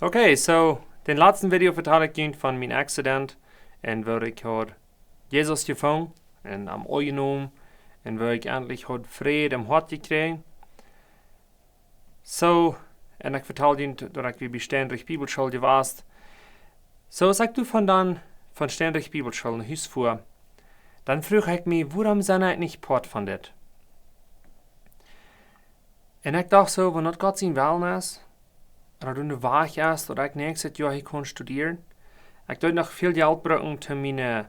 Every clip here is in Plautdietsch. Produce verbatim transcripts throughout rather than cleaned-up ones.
Okay, so, dän latsten Video vetald ekj junt von mien Accident un woo ekj haud Jesus jefungen un am aunjenomen un woo ekj endlich haud Fräd em Hoat jekjräajen. So, un ekj vetald junt daut ekj wia bie Steinrich Bibelschool jewast. So, aus ekj doa von dan, von Steinrich Bibelschool no Hus fua, dan fruach ekj mie, wuarom sie ekj nich Poat von dit? Un ekj docht so, wan daut Gott sien Wellen es, ooda doa een Wajch es, daut ekj näakjstet Joa hia kaun studieren. Ekj deed noch väl Jelt brucken toom miene,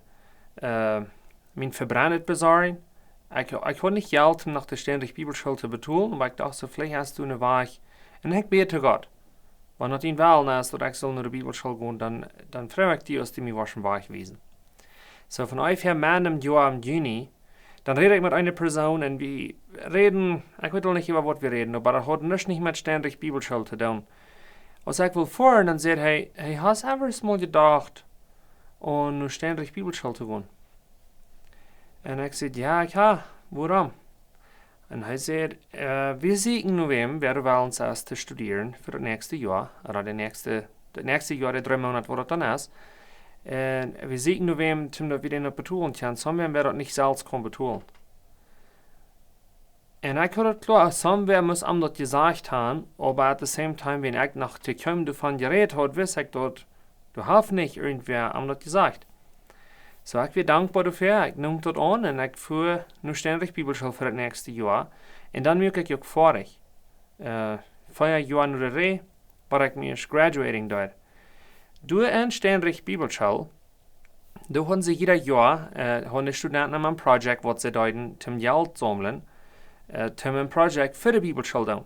äh, mien Vebrennt besorjen. Ekj, ekj haud nich Jelt om no de Steinrich Bibelschool to betolen, oba ekj docht so, veleicht es doa een Wajch. Un ekj bäd to Gott, wan daut sien Wellen es, daut ekj saul no de Bibelschool gonen, dan, dan froag ekj die, aus du mie woascht een Wajch wiesen. So, von onjefäa Moonat em Joa, em Juni, dan räd ekj met eene Persoon un wie räden, ekj weet aul nich äwa waut wie räden, oba daut haud nuscht nich met Steinrich Bibelschool to doonen. Aus ekj wull foaren, dan säd hee, hee, hast du ever mol jedocht, om no Steinrich Bibelschool to gonen? Un ekj säd, jo, ekj hab, wuarom? Un hee säd, äh, wie sieekjen no wäm, wäa doa wellens es to studieren fa daut näakjste Joa, ooda de näakjste, daut näakjste Joa, de dree Moonat, waut daut dan es. Un wie sieekjen no wäm, toom daut wie dän daut betolen kjennen, somewäa, wäa daut nich selfst kaun betolen. Un ekj haud daut kloa, somewäa must am daut jesajcht haben, oba at the same time, wan ekj noch to kjeenem doavon jerät haud, wist ekj daut, doa haft nich irjentwäa am daut jesajcht. So, ekj wia dankboa doafäa, ekj neem daut aun un ekj fua no Steinrich Bibelschool fa daut näakjste Joa. Un dan muak ekj uk foadich. Äh, vea Joa no de Rieej, waut ekj mie aus graduating deed. Doa en Steinrich Bibelschool, doa hauden see jieda Joa, äh, hauden de Studenten emma een Project, waut see deeden, toom Jelt saumlen, äh, toom een Project fa de Bibelschool doonen.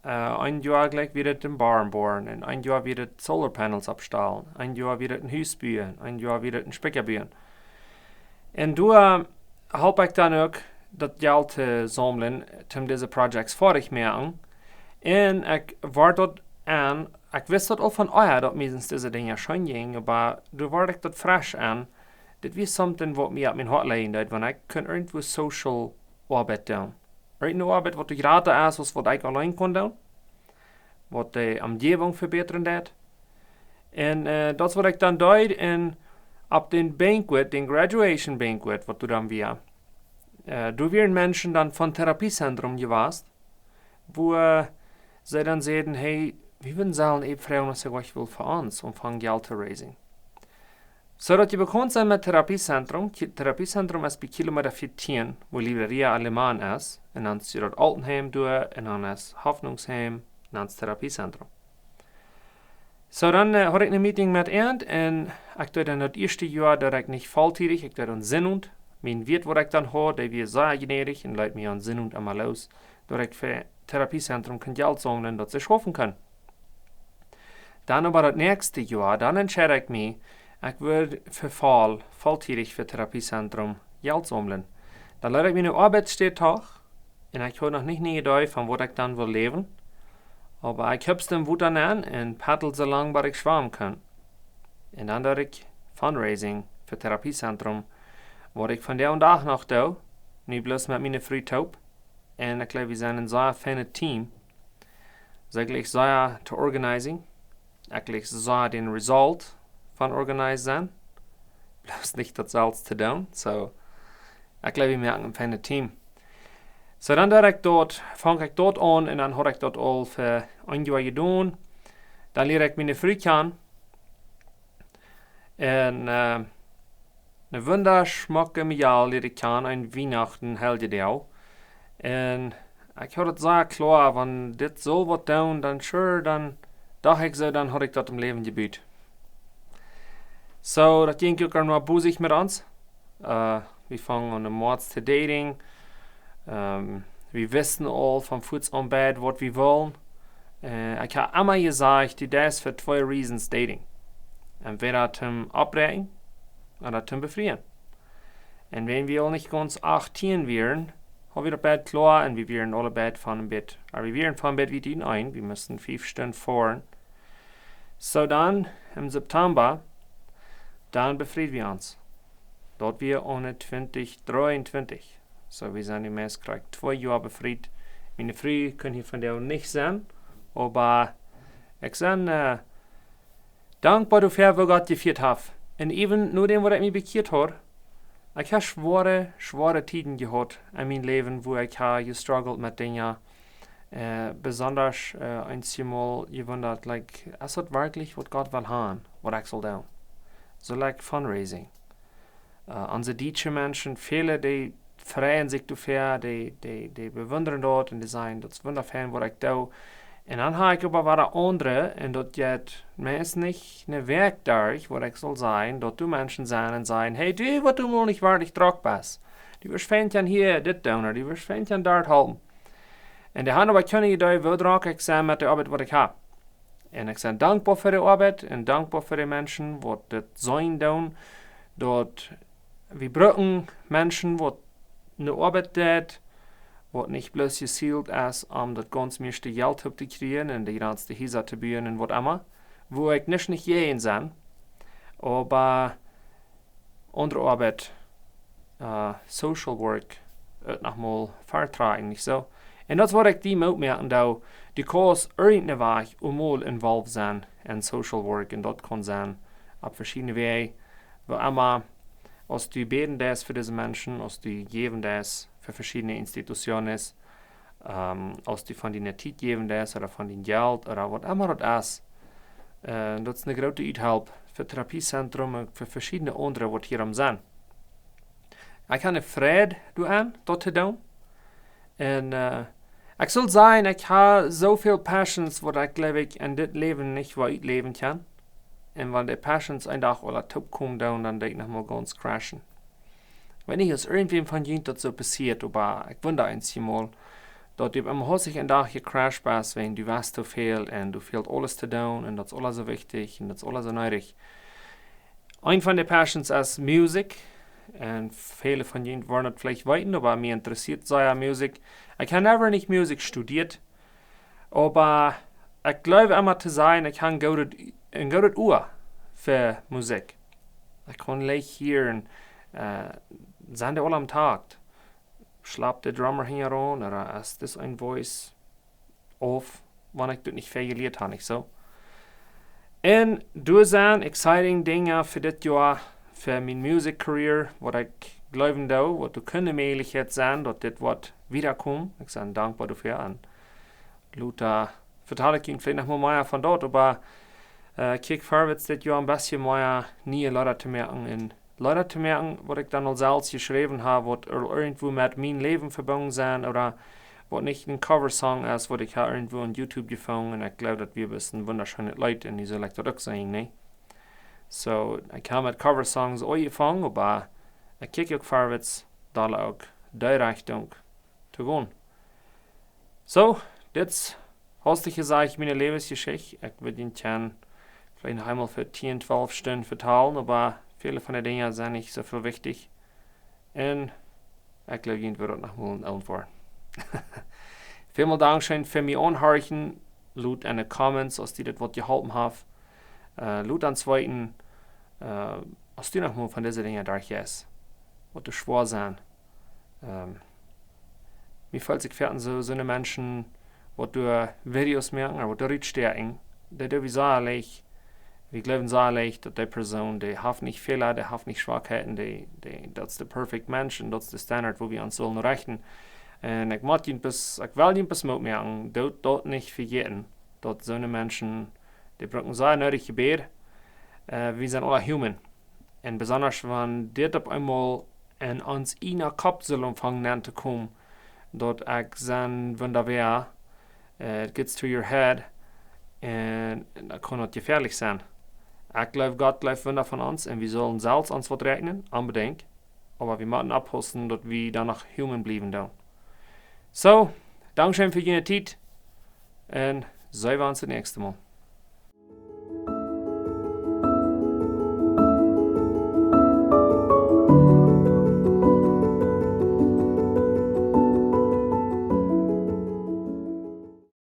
Äh, een Joa jlikj wia daut een Barn boaren, un een Joa wia daut solar panels oppstalen, een Joa wia daut een Hus buen, een Joa wia daut een Spikja buen. Un doa holp ekj dan uk daut Jelt to saumlen, toom dise Projects foadich moaken. Un ekj wort daut aun, ekj wist daut aul von ea, daut meistens dise Dinja scheen jinjen, oba doa wort ekj daut fresch aun. Dit wia something, waut mie opp mien Hoat lajen deed, wan ekj kunn irjentwoo social Oabeit doonen. Irjent eene Oabeit, waut doa jrata es aus waut ekj auleen kunn doonen, waut de Omjäwunk vebätren deed. Un, äh, daut es waut ekj dan deed, un opp dän Banquet, dän Graduation Banquet, waut doa dan wia, äh, doa wieren Menschen dan von Therapiezentrum jewast, wua, äh, see dan säden, hey, wie wudden sellen äwen froagen, aus hee uk well fa ons aunfangen Jelt to raisen. So daut jie bekaunt sent met Therapiezentrum. Ki-, Therapiezentrum es bie Kilometa vieetieen, wua Libreria Alemán es. Un dan es daut Altenheim doa, un dan es Hoffnungsheim, un dan es Therapiezentrum. So, dan, äh, haud ekj eene Meeting met an, un ekj deed dan daut ieeschte Joa, daut ekj nich volltiedich, ekj deed aun Sinowent. Mien Wieet, waut ekj dan haud, dee wia sea jnädich un leet mie aun Sinowent emma loos, daut ekj fa Therapiezentrum kunn Jelt saumlen, daut see schaufen kunnen. Dan oba daut näakjste Joa, dan entscheed ekj mie, ekj wudd fa voll, volltiedich fa Therapiezentrum Jelt saumlen. Dan leet ekj miene Oabeit stonen, un ekj haud noch nich eene Idee von waut ekj dan wull läwen. Oba ekj hopst em Wota nenn un paddeld soo lang, bat ekj schwamen kunn. Un dan deed ekj Fundraising fa Therapiezentrum, waut ekj vondoag dän Dach noch doo, nu bloos met miene Fru toop. Un ekj jleew, wie sent een sea feinet Team. See jlikj sea to organizing. Ekj jlikj sea dän Result von organized sennen. Bloos nich daut selfst to doonen. So, ekj jleew, wie moaken een feinet Team. So, dan deed ekj daut, funk ekj daut aun un dan haud ekj daut aul fa een Joa jedonen. Dan lieed ekj miene Fru kjanen. Un, äh, eene wundaschmocke Mejal lieed ekj kjanen, een Wienachten, Heljedoag. Un ekj haud daut sea kloa, wan dit saul waut doonen, dan sure, dan docht ekj soo, dan haud ekj daut em Läwen jebut. So, daut jinkj uk noch bosich met ons. Äh, wie fungen aun em Moaz to dating. Ähm, wie wisten aul von fuaz aun beid, waut wie wullen. Äh, ekj hab emma jesajcht, du deist fa twee reasons dating. Entwäda toom oppbräakjen ooda toom befrieen. Un wan wie aul nich gaunz achtieen wieren, haud wie daut beid kloa un wie wieren aule beid von een bät, oba wie wieren von een bät wiet utenaunda, wie musten fief Stunden foaren. So dan, em September, dan befrieden wie ons. Daut wia aune twintich dreeuntwintich. So, wie sent nu meist krakjt twee Joa befriet. Miene Fru kunn hia vondoag nich sennen, oba ekj sie, äh, Dankboa doafäa, woo Gott jefieet haft. Un even no däm, waut ekj mie bekjieet haud, ekj hab schwoare, schwoare Tieden jehaut en mien Läwen, wua ekj hab jestruggelt met Dinja. Besondasch eenjemol jewundat, like, es daut werkjlich, waut Gott well haben, waut ekj saul doonen? Saul ekj fundraising? Onse dietsche Menschen, väle, dee freien sikj doafäa, dee, dee, dee bewundren daut un dee sajen, daut es wundafein, waut ekj doo. Un dan hab ekj oba wada aundre, un daut jeit meist nich ne Wäakj derch, waut ekj saul sajen, daut doa Menschen sent un sajen: "Hey, du, waut du mol nich werkjlich drock best. Du wurscht fein kjennen hia dit doonen, ooda du wurscht fein kjennen doa halpen." Un dee haben oba kjeene Idee, woo drock ekj sie met de Oabeit, waut ekj hab. Un ekj sie dankboa fa de Oabeit un dankboa fa de Menschen, waut dit seenen doonen, daut wie brucken Menschen, waut ne Oabeit deit, waut nich bloos jezielt es, om daut gaunz mieeschte Jelt opp to kjrieen un de jratste Hiesa to buen un waut emma, wua ekj nich, nich jäajen sie, oba aundre Oabeit, social work, et noch mol vetrakjen, nich soo? Un daut es, waut ekj die Moot moaken doo, du kaust irjent een Wajch emol involved sennen en social work, un daut kaun sennen opp veschiedne Wäaj, woo emma, aus du bäden deist fa dise Menschen, aus du jäwen deist fa veschiedne institutions, aus du von diene Tiet jäwen deist ooda von dien Jelt ooda waut emma daut es. Daut es ne groote Uthelp fa Therapiezentrum un fa veschiedne aundre, waut hia om sent. Ekj hab ne Freid doaraun, daut to doonen. Un ekj saul sajen, ekj hab soo väl passions, waut ekj, jleew ekj, en dit Läwen nich woa utläwen kjennen. Un wan de passions een Dach aula toopkomen doonen, dan denkj ekj noch mol gaunz crashen. Ekj weet nich, aus irjentwäm von junt daut soo passieet, oba ekj wunda eenjemol, daut du opp eemol hast een Dach jecrasht best, wiels du west too väl un du fält aules to doonen un daut es aula soo wichtich un daut es aula soo needich. Een von de passions es Musikj. Un väle von junt woaren daut veleicht weeten, oba mie interessieet sea Musikj. Ekj hab never nich Musikj studieet, oba ekj jleew emma to sajen, ekj hab een goodet, een goodet Ua fa Musikj. Ekj kaun leicht hieren, sent dee aula aum Takt? Schlapt de drummer hinjaraun, ooda es dis een voice off, wan ekj daut nich väl jelieet hab, nich soo? Un doa sent exciting Dinja fa dit Joa, fa mien music career, waut ekj jleewen doo, waut doa kunn ne Mäajlichkjeit sennen, daut dit woat wieda komen. Ekj sie dankboa doafäa. Un lota vetal ekj junt veleicht noch mol mea von daut, oba ekj kjikj verwoats dit Joa een bät mea niee Leeda to moaken un Leeda to moaken, waut ekj dan aul selfst jeschräwen hab, waut irjentwoo met mien Läwen vebungen sent, ooda waut nich een cover song es, waut ekj hab irjentwoo opp YouTube jefungen, un ekj jleew, daut wia bloos een wundascheenet Leet, un dee sull ekj daut uk sinjen, nä? Soo, ekj hab met cover songs aunjefungen, oba ekj kjikj uk verwoats, doa uk dee Rechtunk to gonen. Soo, dit es, haustich jesajcht, miene Läwensjeschicht. Ekj wudd junt kjennen veleicht noch eemol fa tieen, twalf Stunden vetalen, oba väle von de Dinja sent nich soo väl wichtich. Un ekj jleew, junt woat daut noch mol een Oont woaren. Välmol dankscheen fa mie aunhorchen. Lot en de comments, aus die daut waut jeholpen haft. Lot ons weeten, aus du noch mol von dise Dinja derchjeist, waut doa schwoa sent. Mie felt sikj foaken soo, soone Menschen, waut doa Videos moaken ooda waut doa rutstäakjen, dee doo wie sea leicht, wie jleewen sea leicht, daut dee Persoon, dee haft nich Fäla, dee haft nich Schwakheiten, dee, dee, daut es de perfect Mensch un daut es de Standard, woo wie ons sullen rechten. Un ekj mott junt bloos, ekj well junt bloos Moot moaken, doot daut nich vejäten, daut soone Menschen, dee brucken sea needich Jebäd. Wie sent aula human. Un besondasch wan dit opp eemol en ons ieejna Kopp sull aunfangen nenn to komen, daut ekj sie wundaboa, it gets to your head, un, un dan kaun daut jefäalich sennen. Ekj jleew, Gott jleeft Wunda von ons un wie sullen selfst ons waut räakjnen, onbedinjt. Oba wie motten oppaussen, daut wie dan noch human bliewen doonen. Soo, dankscheen fa june Tiet un see wie ons daut näakjste Mol.